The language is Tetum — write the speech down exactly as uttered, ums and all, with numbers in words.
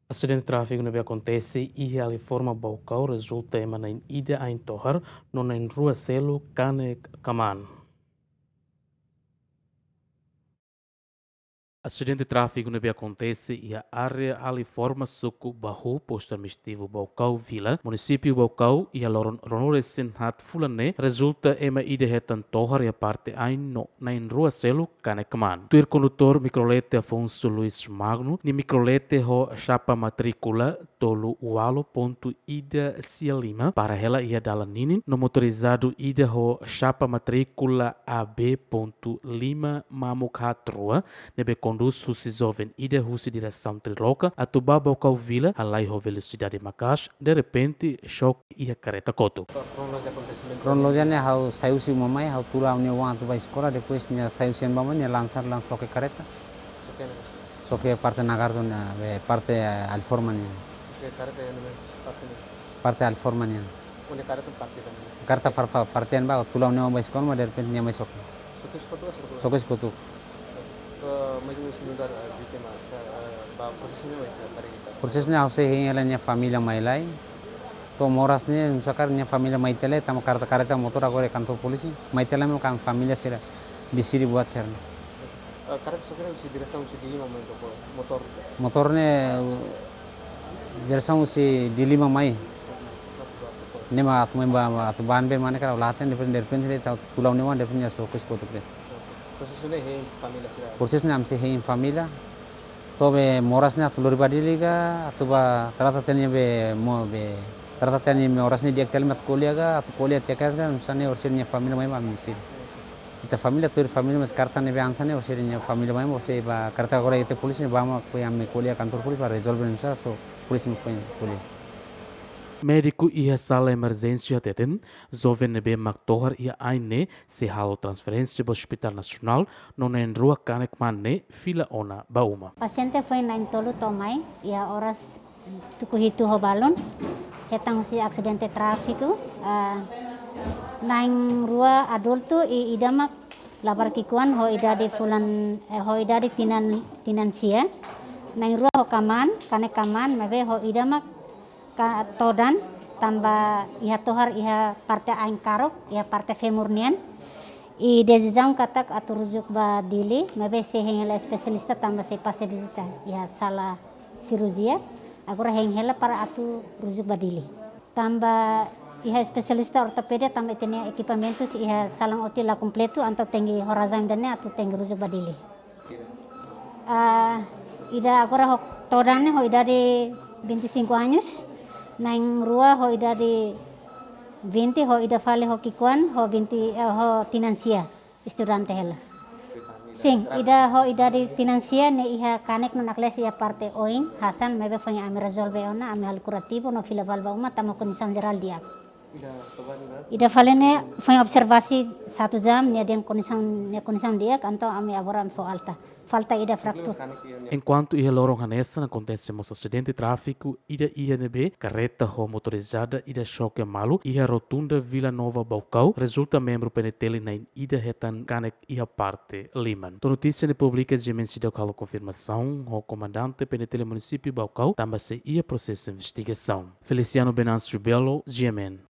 Asidente tráfiku ne'ebé akontese iha Aliforma Baucau rezulta ema na'in ida ain tohar no na'in rua seluk kanek kmaan. Asidente tráfiku ne'ebé akontese iha área Aliforma, suku Bahu, postu administrativu Baucau Vila, munisípiu Baucau, iha loron ruanulu resin haat fulan ne'e, rezulta ema ida hetan tohar iha parte ain no na'in rua seluk kanek kmaan. Tuir kondutór mikrolete Afonso Luis Magno, nia mikrolete ho xapa matríkula tolu ualu pontu ida sia lima para hela iha dalan ninin, no motorizadu ida ho xapa matríkula A B pontu lima mamuk haat rua, ne'ebé kondús husi joven ida husi diresaun Triloka atu bá Baucau Vila, halai ho velosidade maka'as, derrepente xoke iha karreta kotuk. Kronolojia ne'e ha'u sai husi uma mai, ha'u tula ha'u-nia oan atu bá eskola, depois nia sai husi uma mai, nia lansar langsung xoke karreta. Xoke parte Nagardo ne'e, be parte, eh, Aliforma nian. Parte Aliforma nian. Karreta far, far, parte an bá, tula ha'u-nia oan bá eskola, mas derrepente nia mai xoke. Xoke kotuk. Prosesu ne'e ha'u sei hein hela nia família mai lai. To'o oras ne'e, nusá karik nia família mai tiha lai, tanba karreta, karreta, motór agora iha kantor polísia. Mai tiha lai, maibé família sira deside buat sira-ne'e. Karreta xoke ne'e husi diresaun husi Dili mai to'o motór? Motór ne'e, diresaun husi Dili mai. Ne'e mak atu mai bá, atu bá ne'ebé mak ne'e karik la hatene, derrepente, derrepente, tula ha'u-nia oan, derrepente nia xoke kotuk ne'e. Prosesu ne'e hein família sira? Prosesu ne'e ami sei hein família. To'o be oras ne'e atu lori bá Dili ka, atu bá trata tiha nia be mo be, trata tiha nia be oras ne'e di'ak tiha lai mak atu ko'alia ka, atu ko'alia tiha kedas ka, nusá ne'e orsida nia família mai mak ami deside. Ita família, tuir família, mas karreta ne'ebé hanesan ne'e orsida nia família mai mak orsida bá karreta agora iha polísia ne'e bá mak ko'alia, ami ko'alia kantor polísia para rezolve nusá, so polísia mak foin ko'alia. Médiku iha sala emerjénsia hateten, joven ne'ebé mak tohar iha ain ne'e sei halo transferénsia ba Hospital Nasionál, no na'in rua kanek kmaan ne'e fila ona ba uma. Pasiente foin na'in tolu to'o mai, iha oras tuku hitu ho balun, hetan husi asidente tráfiku, ah, na'in rua adultu i ida mak labarik ki'ikoan ho idade fulan, eh, ho idade tinan, tinan sia, na'in rua ho kmaan, kanek kmaan, maibé ho ida mak ka todan, tanba iha tohar iha parte ain karuk, iha parte fémur nian. I desizaun katak atu rujuk ba Dili, maibé sei hein hela espesialista tanba sei pasa vizita iha sala sirurjia. Agora hein hela para atu rujuk ba Dili. Tanba iha espesialista ortopédia tanba ita-nia ekipamentus iha sala OT la kompletu, entaun tenke ho razaun ida-ne'e atu tenke rujuk ba Dili. Ah, ida agora ho todan ne'e ho idade vinte e cinco anos, na'in rua ho idade vinte, ho ida fali ho ki'ikoan, ho vinte, eh, ho tinan sia, estudante hela. Sin, ida ho idade tinan sia ne'e iha kanek no nakles iha parte oin, hanesan, maibé foin ami rezolve ona, ami halo kurativu no fila fali ba uma, tanba kondisaun jerál di'ak. Ida fali ne'e foin observasi satu jam, nia dehan kondisaun, nia kondisaun di'ak, entaun ami agora ami fó alta. Falta ida fraktur. Enkuantu iha loron hanesan akontese mós asidente tráfiku ida iha ne'ebé karreta ho motorizada ida xoke malu iha rotunda Vila Nova Baucau, rezulta membru PNTL na'in ida hetan kanek iha parte liman. To'o notísia ne'e publika, GMN seidauk halo konfirmasaun ho komandante PNTL munisípiu Baucau, tanba sei iha prosesu investigasaun. Feliciano Venâncio Belo, GMN.